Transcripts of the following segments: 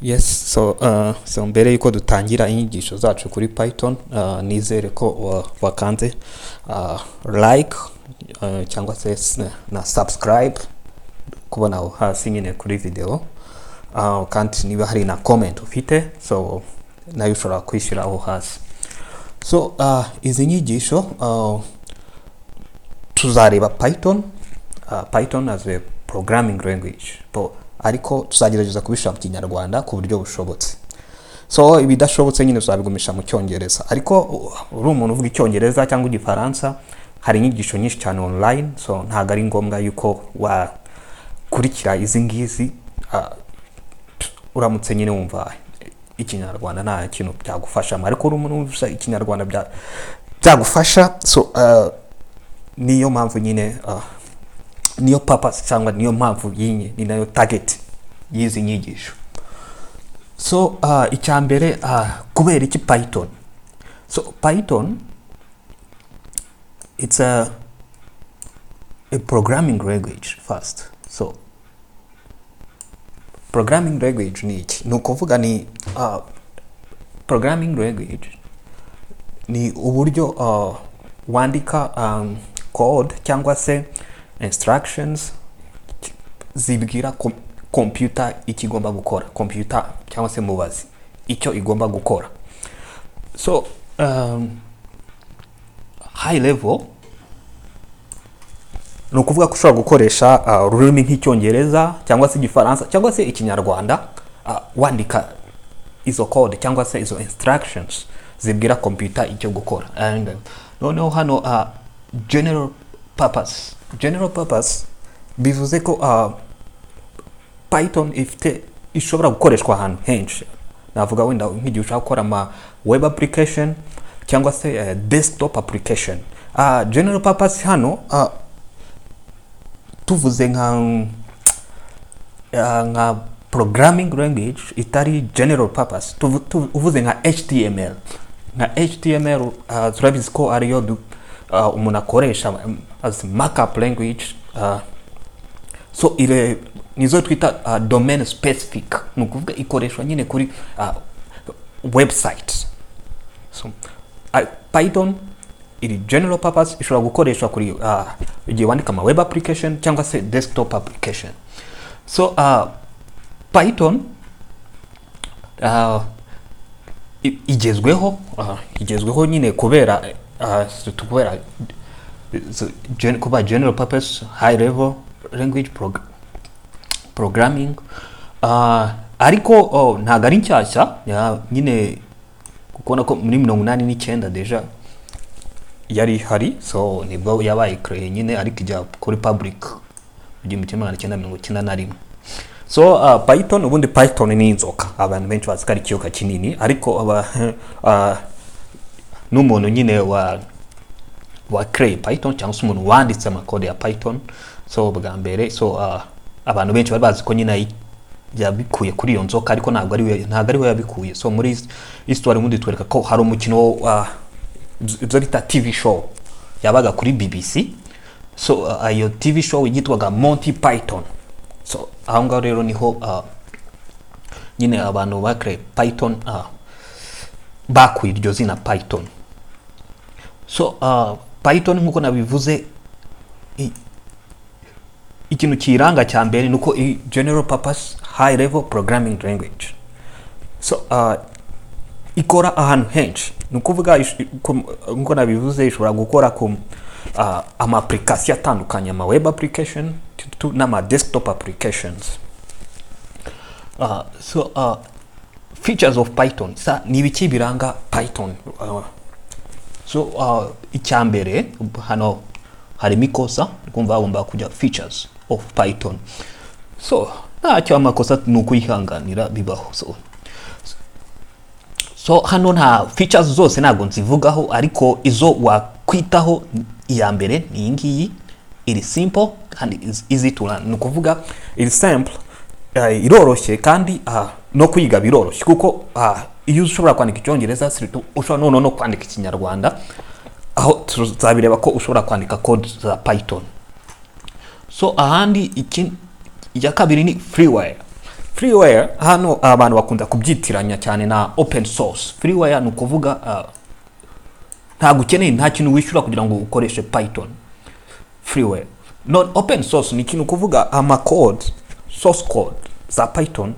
Yes, so mbere yuko dutangira inyigisho zacu kuri Python, nizere ko wakanze like cyangwa se na subscribe kubona aho hasi nyine kuri video, kandi niba hari na comment ufite, so nayo ushobora kwishyira aho hasi. So izi nyigisho tuzareba Python, Python as a programming language. Ariko tuzagerageza kubishyira mu Kinyarwanda ku buryo bushobotse. So ibidashobotse nyine tuzabigumisha mu Cyongereza, ariko uri umuntu uvuga Icyongereza cyangwa Igifaransa, hari inyigisho nyinshi cyane online, so ntabwo ari ngombwa yuko wakurikira izi ngizi. Uramutse nyine wumva Ikinyarwanda nta kintu byagufashamo, ariko uri umuntu wumva Ikinyarwanda byagufasha. So niyo mpamvu nyine, niyo purpose cyangwa niyo mpamvu yinye, ni nayo target y'izi nyigisho. So icya mbere, kubera iki Python? So Python, it's a programming language first. So programming language ni iki? Ni ukuvuga ni programming language ni uburyo wandika code cyangwa se instructions zibwira computer icyo igomba gukora, computer cyangwa se mubazi icyo igomba gukora. So high level ni ukuvuga ko ushobora gukoresha ururimi nk'Icyongereza cyangwa se Igifaransa cyangwa se Ikinyarwanda, wandika izo code cyangwa se izo instructions zibwira computer icyo gukora. And noneho hano general purpose. General purpose bivuze ko Python ifite, ishobora gukoreshwa ahantu henshi. Navuga wenda nk'igihe ushaka gukora ama web application cyangwa se desktop application. General purpose hano, tuvuze nka programming language itari general purpose, uvuze nka HTML, nka HTML, turabizi ko ariyo umuntu akoresha as markup language. So ire nizo twita domain specific, ni ukuvuga ikoreshwa nyine kuri website. So Python iri general purpose, ishobora gukoreshwa kuri igihe wandika ama web application cyangwa se desktop application. So Python igezweho, igezweho nyine kubera kubera kuba general purpose high level language programming. Ariko oh, ntabwo ari nshyashya nyine, kubona ko muri 89 déjà yari ihari. So nibwo yabaye créé nyine, ariko ijya kuri public mu 1991. So Python, ubundi Python ni inzoka. Abantu benshi bazi ko ari ikiyoka kinini, ariko aba n'umuntu nyine wa créé Python cyangwa se umuntu wanditse amakode ya Python so bwa mbere, so abantu benshi bari bazi ko nyine yabikuye kuri iyo nzoka, ariko ntabwo ari we yabikuye. So muri histoire ubundi twereka ko hari umukino, ibyo bita TV show yabaga kuri BBC. So iyo TV show yitwaga Monty Python. So aho ngaho rero niho nyine abantu ba créé Python bakuye iryo zina Python. So Python, nk'uko nabivuze, ikintu kiyiranga cya mbere ni uko i general purpose high level programming language. So ikora ahantu henshi, ni ukuvuga nk'uko nabivuze, ishobora gukora ku ama application atandukanye, ama web application n'ama desktop applications. So features of Python, sa ni ibiki biranga Python? So icya mbere, hano harimo ikosa, kumva hagomba kujya features of Python. So ntacyo, amakosa ni ukuyihanganira, bibaho. So hano nta features zose ntabwo nzivugaho, ariko izo wakwitaho, iya mbere ni iyi ngiyi: iri simple kandi is easy to learn. Ni ukuvuga iri simple, iroroshye kandi no kwiga biroroshye, kuko iyo ushobora kwandika Icyongereza, surtout ushobora noneho no kwandika Ikinyarwanda, aho tuzabireba ko ushobora kwandika code za Python. So ahandi iki, iya kabiri ni freeware. Freeware hano abantu bakunda kubyitiranya cyane na open source. Freeware ni ukuvuga ntabwo ukeneye, nta kintu wishyura kugira ngo ukoreshe Python. Freeware. Non open source ni ikintu kuvuga ama code, source code za Python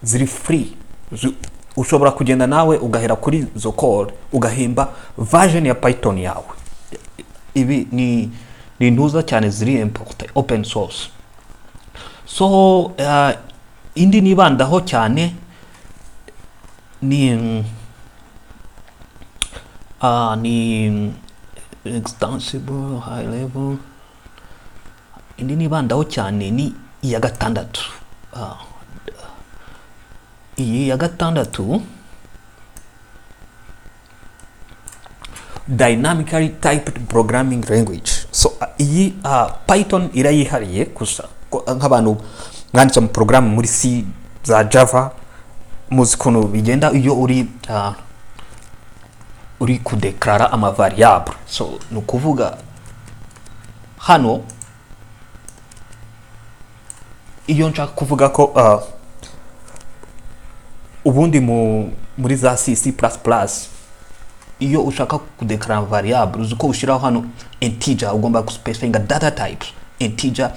ziri free. Ushobora kugenda nawe ugahera kuri izo code ugahimba version ya Python yawe. Ibi ni intuza cyane ziri important, open source. So indi nibandaho cyane ni extensible, high level. Indi nibandaho cyane ni iya gatandatu. Iyi ya gatandatu, dynamically typed programming language. So iyi Python irayihariye gusa. Nk'abantu mwanditse mu porogaramu muri C za Java, muzi ukuntu bigenda iyo uri kudeklara ama variable. So ni ukuvuga hano iyo nshaka kuvuga ko ubundi muri za C, C++, iyo ushaka kudeklara variable, uzi ko ushyiraho hano integer, ugomba guspecifyinga data type integer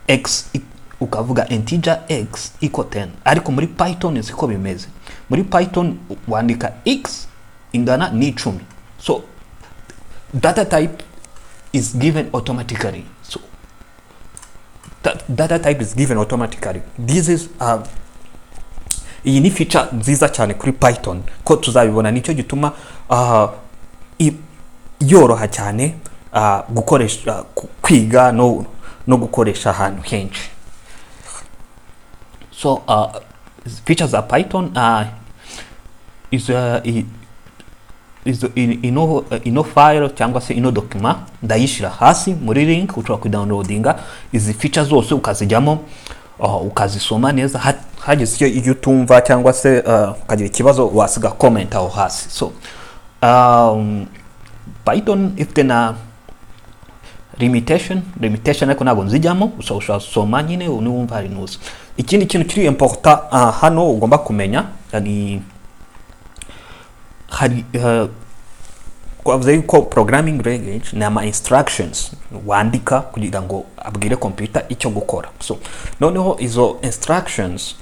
x, ukavuga integer x equal 10. Ariko muri Python siko bimeze. Muri Python wandika x ingana n'icumi. So data type is given automatically. So that data type is given automatically. This is iyi ni feature nziza cyane kuri Python, ko tuzabibona nicyo gituma yoroha cyane gukoresha, kwiga no gukoresha ahantu henshi. So features za Python is ino file cyangwa se ino document ndayishyira hasi muri link, ushobora kudownloadinga izi features zose ukazijyamo, ukazisoma neza. Hagize iyo utumva cyangwa se ukagira ikibazo, wasiga comment aho hasi. So Python ifite na limitation, ariko ntabwo nzijyamo gusa ushobora gusoma nyine niwumva hari nuza. Ikindi kintu kiri important hano ugomba kumenya ni hari twavuze yuko programming language ni ama instructions wandika kugira ngo abwire computer icyo gukora. So noneho izo instructions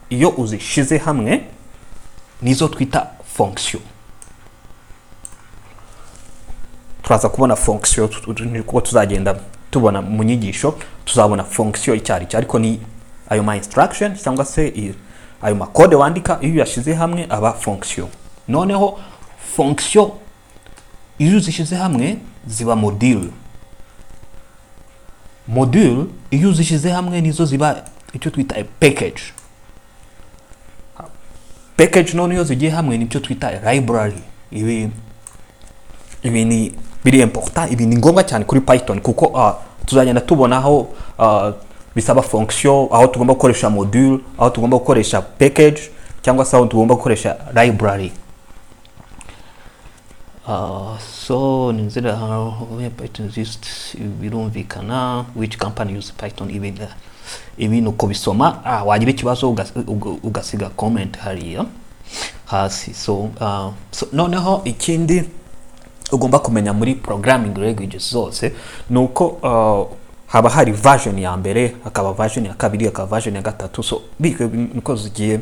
iyo uzishize hamwe nizo twita fonction. Turaza kubona fonction kuko tuzagenda tubona mu nyigisho, tuzabona fonction icyo ari cyo, ariko ni ayo ma instruction cyangwa se ayo makode wandika, iyo uyashyize hamwe aba fonction. Noneho fonction iyo uzishyize hamwe ziba module. Module iyo uzishyize hamwe nizo ziba icyo twita a package. Package none iyo zigiye hamwe nicyo twita library. Ibi ni biri important, ibi ni ngombwa cyane kuri Python, kuko tuzagenda tubona aho bisaba fonction, aho tugomba gukoresha module, aho tugomba gukoresha package, cyangwa se aho tugomba gukoresha library. So ni nzira where Python exists, birumvikana. Which company use Python? Ibi ni uko bisoma. Wagira ikibazo ugasiga comment hariya hasi. So noneho ikindi ugomba kumenya muri programming languages zose ni uko haba hari version ya mbere, hakaba version ya kabiri, hakaba version ya gatatu. So bityo niko zigiye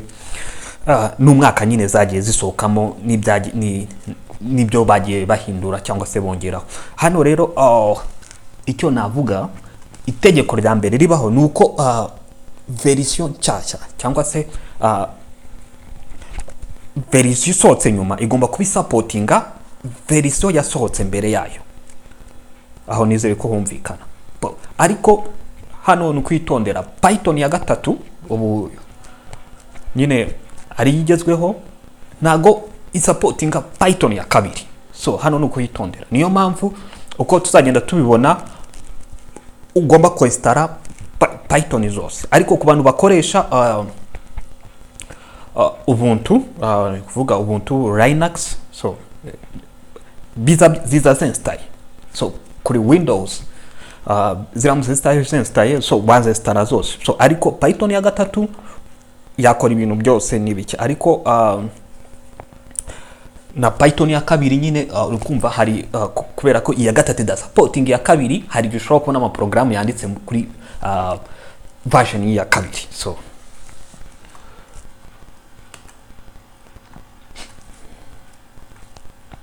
n'umwaka nyine zagiye zisohokamo n'ibyo bagiye bahindura cyangwa se bongeraho. Hano rero icyo navuga, itegeko rya mbere ribaho ni uko version nshyashya cyangwa se version isohotse nyuma igomba kuba isupportinga version yasohotse mbere yayo. Aho nizere ko humvikana. Ariko hano ni ukwitondera. Python ya gatatu ubu nyine ari igezweho, ntago isupportinga Python ya kabiri. So hano ni ukuyitondera. Niyo mpamvu uko tuzagenda tubibona ugomba kwinstalla Python zose. Ariko ku bantu bakoresha Ubuntu, ni kuvuga Ubuntu Linux, so biza ziza zinstaye. So kuri Windows ziramutse zitaje zinstaye, so wazinstalla zose. So ariko Python ya gatatu Yakora ibintu byose n'ibiki, ariko na Python ya kabiri nyine, uri kumva hari kubera ko iya gatatu idasupporting iya kabiri, hari igihe ushobora kubona amaporogaramu yanditse kuri version ya kabiri.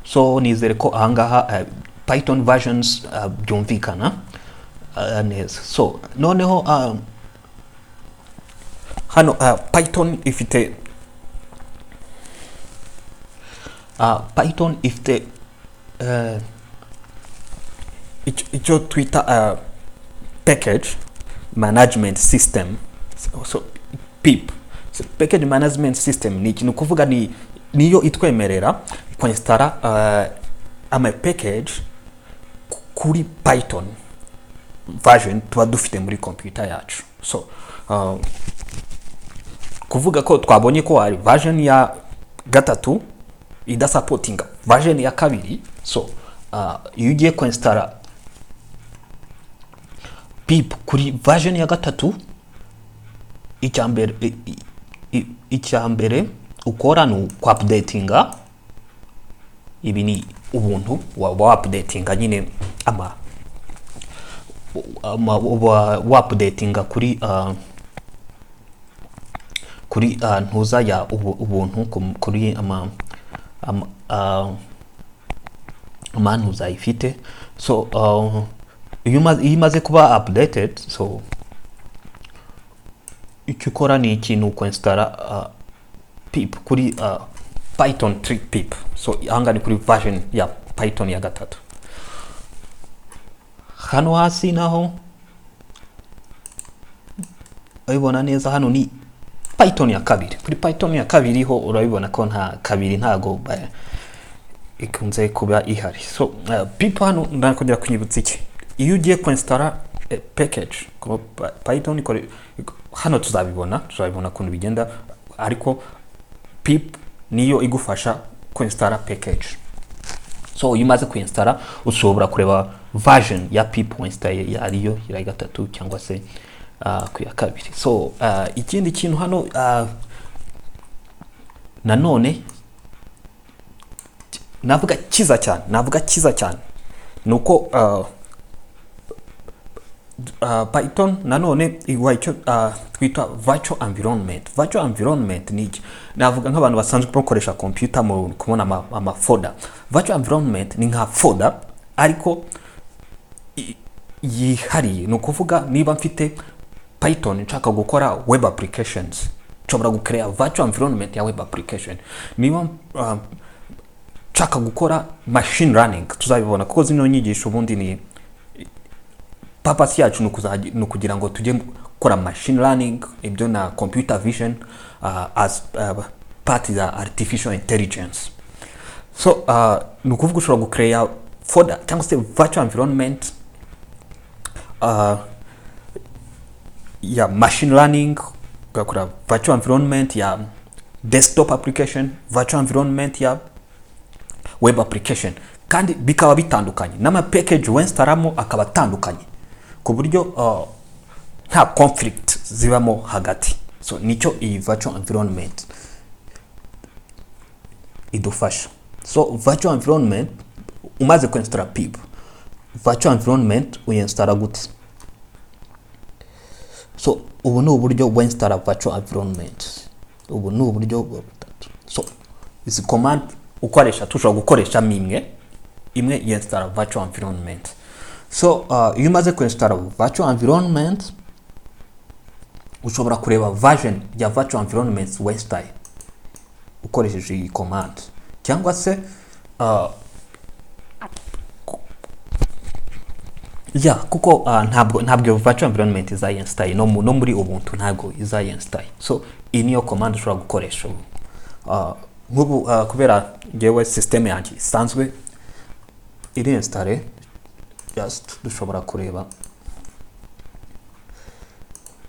So nizere ko ahangaha Python versions byumvikana neza. So noneho hano Python ifite icyo twita package management system, so pip. So, package management system ni ikintu kuvuga ni niyo itwemerera kwinstalla ama package kuri Python version tuba dufite muri computer yacu. So kuvuga ko twabonye ko hari version ya gatatu idasupportinga version ya kabiri. So iyo ugiye kwinstalla pip kuri version ya gatatu, icya mbere ukora ni uku-updatinga. Ibi ni ubuntu, waba wa-updatinga nyine ama uba wa-updatinga kuri ntuza ya ubuntu kuri ama amantuza ifite. So iyo imaze kuba updated, so icyo ukora ni ikintu kwinstalla pip kuri Python 3 pip. So ahangaha ni kuri version ya Python ya gatatu. Hano hasi naho urabibona neza, hano ni Python ya kabiri. Kuri Python ya kabiri ho urabibona ko nta kabiri, ntago ikunze kuba ihari. So pip hano ndakongera kunyibutsa iki: iyo ugiye kwinstalla package kuba Python ikore, hano tuzabibona ukuntu bigenda, ariko pip niyo igufasha kwinstalla package. So iyo umaze kwinstalla, ushobora kureba version ya pip winstalle ariyo ya gatatu cyangwa se ku ya kabiri. So ikindi kintu hano nanone navuga cyiza cyane ni uko Python nanone iguha icyo twita virtual environment. Virtual environment ni iki? Navuga nk'abantu basanzwe bakoresha computer mu kubona ama folder. Virtual environment ni nka folder ariko yihariye. Ni ukuvuga niba mfite Python nshaka gukora web applications, nshobora gucreate virtual environment ya web application. Niba nshaka gukora machine learning, tuzabibona kuko zino nyigisho ubundi ni purpose yacu ni ukugira ngo tujye gukora machine learning, ibyo na computer vision as part ya artificial intelligence. So ni ukuvuga ushobora gucreate folder cyangwa se virtual environment ya machine learning, ugakora virtual environment ya desktop application, virtual environment ya web application, kandi bikaba bitandukanye n'ama package winstallamo akaba atandukanye ku buryo nta conflict zibamo hagati. So nicyo iyi virtual environment idufasha. So virtual environment, umaze kuinstalla pip, virtual environment uyinstalla gute? So ubu ni uburyo winstalla virtual environment, ubu ni uburyo butatu. So izi command ukoresha, tushobora gukoreshamo imwe imwe yinstalla virtual environment. So iyo umaze kuinstalla virtual environment, ushobora kureba version ya virtual environment winstall ukoresheje iyi command, cyangwa se ya kuko ntabwo iyo virtual environment izayinstall no muri Ubuntu ntabwo izayinstall. So iyi niyo command ushobora gukoresha ubu. Nk'ubu kubera ngewe system yanjye isanzwe iri installé, just dushobora kureba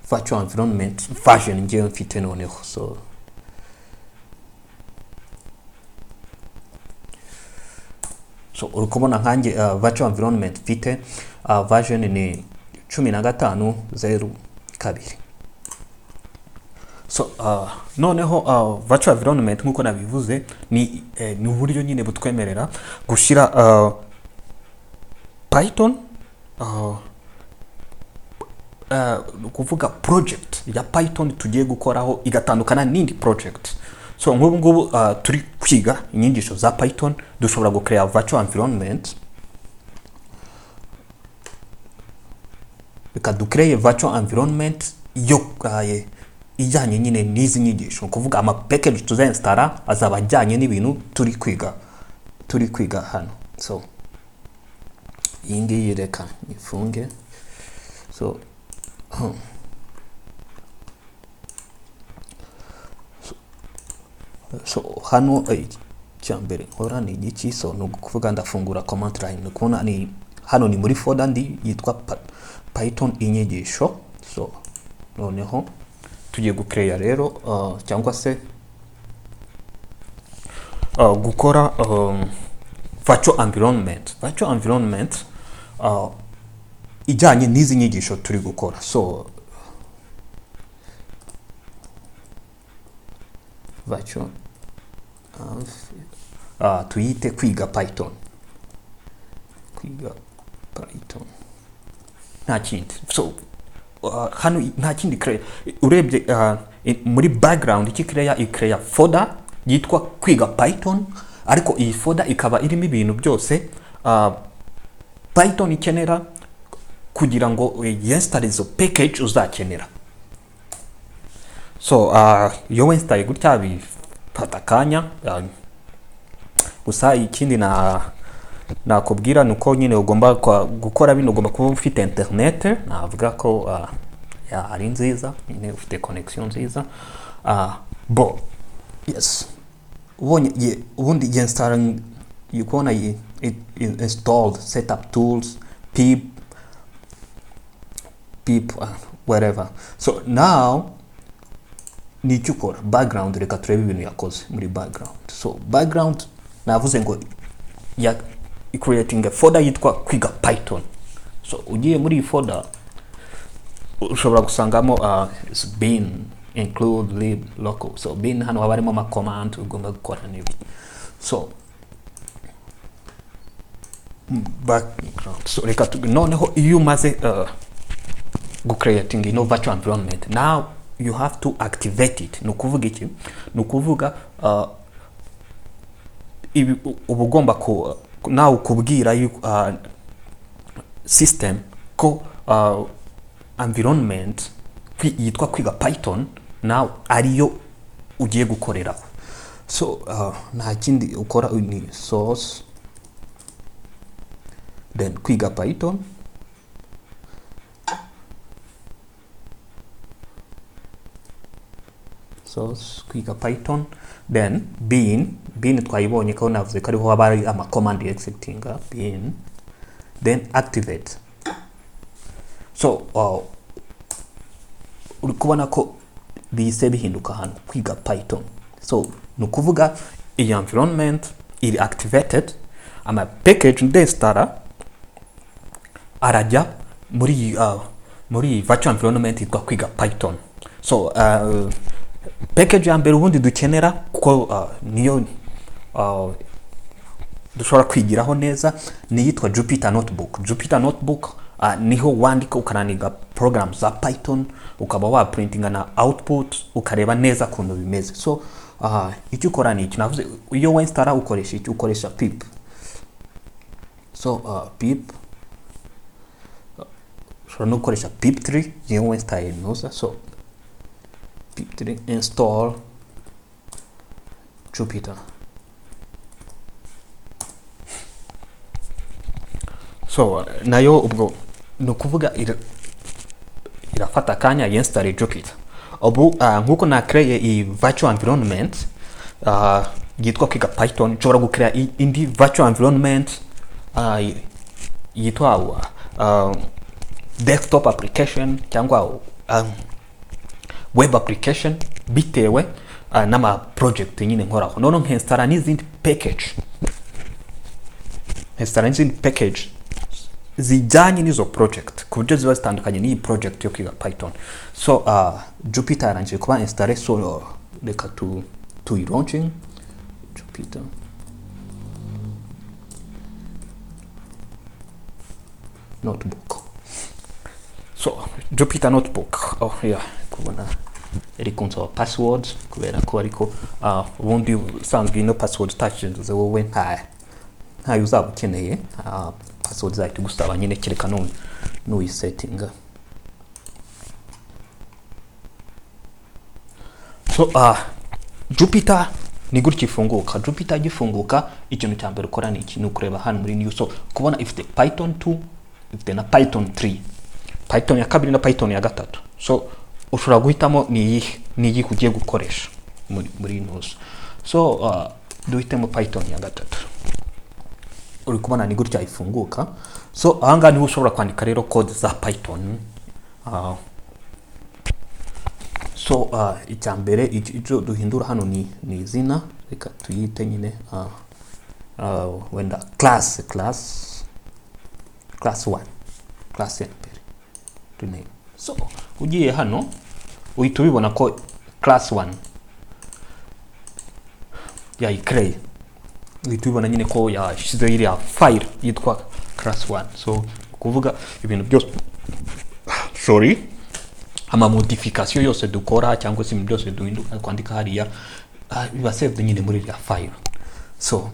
virtual environment version ngewe mfite noneho. So uri kubona nkanjye virtual environment mfite version ni 15.02. So noneho virtual environment, nk'uko nabivuze, ni uburyo nyine butwemerera gushyira Python, ni ukuvuga project ya Python tugiye gukoraho igatandukana n'indi project. So nk'ubu ngubu turi kwiga inyigisho za Python, dushobora gucreate virtual environment. Reka ducreate virtual environment yo ijyanye nyine n'izi nyigisho, ni ukuvuga ama package tuzainstalla azaba ajyanye n'ibintu turi kwiga hano. So iyi ngiyi reka ifunge. So hano icya mbere nkora ni igiki? So ni ukuvuga ndafungura command line. Ni ukubona ni hano, ni muri folder ndi yitwa Python inyigisho. So noneho tugiye gucreate rero, cyangwa se gukora virtual environment, ijyanye n'izi nyigisho turi gukora. So virtual tuyite kwiga Python, kwiga Python, nta kindi. So hano nta kindi create. Urebye muri background, iki create, icreate folder yitwa kwiga Python, ariko iyi folder ikaba irimo ibintu byose Python ikenera kugira ngo yinstalle izo package uzakenera. So iyo winstalle gutya bifata akanya. Gusa ikindi na nakubwira ni uko nyine ugomba gukora bino, ugomba kuba ufite internet, navuga ko ya, ari nziza nyine, ufite connection nziza. Bo yes, ubonye ubundi yinstall, you kubona it installed setup tools, pip pip, whatever. So now ni icyo ukora background. Reka turebe ibintu yakoze muri background. So background navuze ngo ya creating a folder yitwa kwiga Python. So ugiye muri iyi folder ushobora gusangamo bin, include, lib, local. So bin hano haba harimo ama command ugomba gukora n'ibi. So background, so reka noneho iyo umaze gucreating ino virtual environment, now you have to activate it. Ni ukuvuga iki? Ni ukuvuga ibi uba ugomba ku nawe kubwira system ko environment yitwa kwiga Python nawe ariyo ugiye gukoreraho. So nta kindi ukora, ni source, then kwiga Python, source kwiga Python, then bin. Bin twayibonye ko navuze ko ariho haba hari ama command executing bin, then activate. So uri kubona ko bihise bihinduka hano kwiga Python. So ni ukuvuga iyi environment iri activated, ama package ndinstalla arajya muri virtual environment yitwa kwiga Python. So package ya mbere ubundi dukenera, kuko niyo dushobora kwigiraho neza, ni iyitwa Jupyter Notebook. Jupyter Notebook niho wandika ukarunninga program za Python, ukaba waprintinga na output, ukareba neza ukuntu bimeze. So icyo ukora ni iki navuze: iyo winstalla ukoresha iki? Ukoresha pip. So pip, ushobora no gukoresha pip3 iyo winstalle ntuza. So pip3 install Jupyter. So nayo ubwo ni ukuvuga irafata akanya yinstall Jupyter. Ubu nkuko na create iyi virtual environment yitwa kwiga Python, nshobora gucreate indi virtual environment yitwa desktop application cyangwa web application, bitewe n'ama project nyine nkoraho. Noneho nkinstalla n'izindi package, nkinstalla n'izindi package. Zijyanye n'izo project, ku buryo ziba zitandukanye n'iyi project yo kwiga Python. So Jupyter yarangije kuba installé, so reka tu tuyi launching Jupyter Notebook. So Jupyter Notebook, oh yeah, kubona iri kunsaba passwords kubera ko ariko ubundi usanzwe ino password utashinze wowe ntayo uzaba ukeneye. Password zahita igusaba nyine, kereka nuyisettinga. So Jupyter ni gutya ifunguka. Jupyter igifunguka, ikintu cya mbere ukora ni iki? Ni ukureba hano muri new. So kubona ifite Python 2, ifite na Python 3, Python ya kabiri na Python ya gatatu. So ushobora guhitamo ni iyihe ugiye gukoresha muri ino. So duhitemo Python ya gatatu. Uri kubona ni gutya ifunguka. So ahangaha niho ushobora kwandika rero code za Python. So icya mbere icyo duhindura hano ni izina. Reka tuyite nyine wenda class 1, class ya mbere, rename. So ugiye hano uhita ubibona ko class 1 yayikreye. Uhita ubibona nyine ko yashyizeho iriya file yitwa class 1. So kuvuga ibintu byose, sorry, ama modification yose dukora cyangwa se ibintu byose duhinduka kwandika hariya, biba saved nyine muri iriya file. So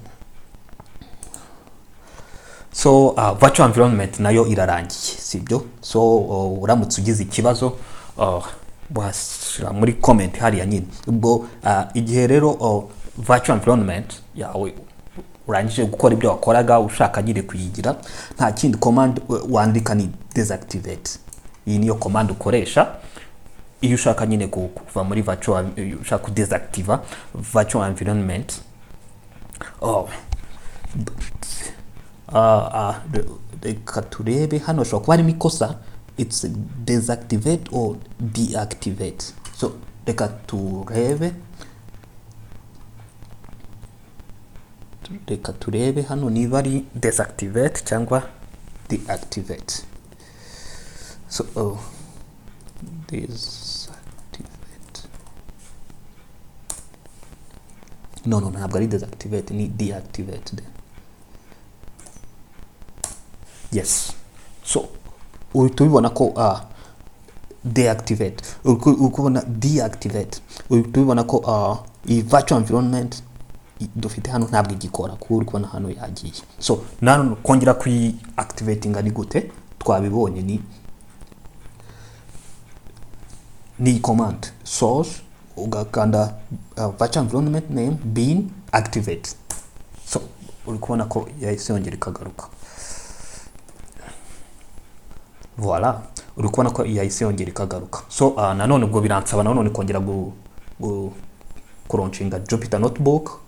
virtual environment nayo irarangiye, sibyo? So uramutse ugize ikibazo, washyira muri comment hariya nyine. Ubwo igihe rero virtual environment yawe urangije gukora ibyo wakoraga, ushaka nyine kuyigira, nta kindi command wandika, ni deactivate. Iyi niyo command ukoresha iyo ushaka nyine kuva muri virtual, iyo ushaka kudesactiva virtual environment. Oh. Reka turebe hano, hashobora kuba harimo ikosa. It's deactivate or deactivate. So reka turebe hano niba ari deactivate cyangwa deactivate. So oh, deactivate, no, ntabwo ari deactivate, ni deactivate then. Yes, so uhita ubibona ko deactivate, uri kubona deactivate, uhita ubibona ko iyi virtual environment dufite hano ntabwo igikora, kuko uri kubona hano yagiye. So nano kongera kuyi activatinga ni gute? Twabibonye, ni command source, ugakanda virtual environment name, bin activate. So uri kubona ko yahise yongera ikagaruka. Voilà, uri kubona ko yahise yongera ikagaruka. So nanone ubwo biransaba nanone kongera gu kulaunchinga Jupyter Notebook.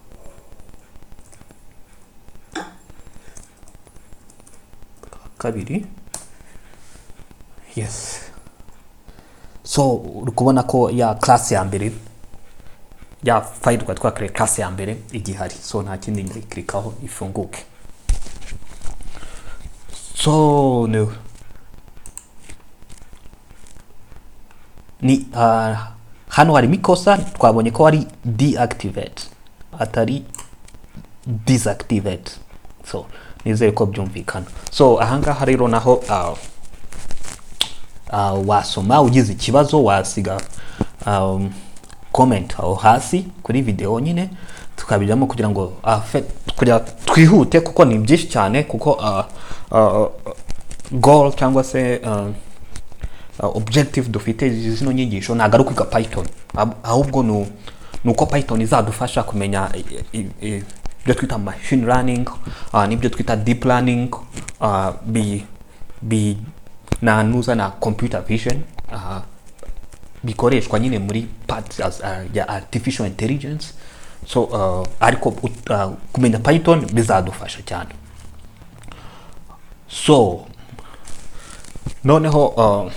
Kabiri, yes. So uri kubona ko ya class ya mbere, ya file twari twakoreye class ya mbere, igihari. So nta kindi, ndayikirikaho ifunguke. So no, ni hano harimo ikosa. Twabonye ko ari deactivate, atari disactivate. So nizere ko byumvikana. So ahangaha rero naho wasoma, ugize ikibazo wasiga comment aho hasi kuri video nyine, tukabijyamo kugira ngo kugira twihute, kuko ni byinshi cyane, kuko goal cyangwa se objective dufite zino nyigisho ntabwo ari ukwiga Python, ahubwo ni uko Python izadufasha kumenya ibyo twita machine learning n'ibyo twita deep learning, bi na nuza na computer vision, bikoreshwa nyine muri part ya artificial intelligence. So ariko kumenya Python bizadufasha cyane. So noneho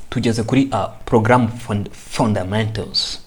tugeze kuri program fundamentals.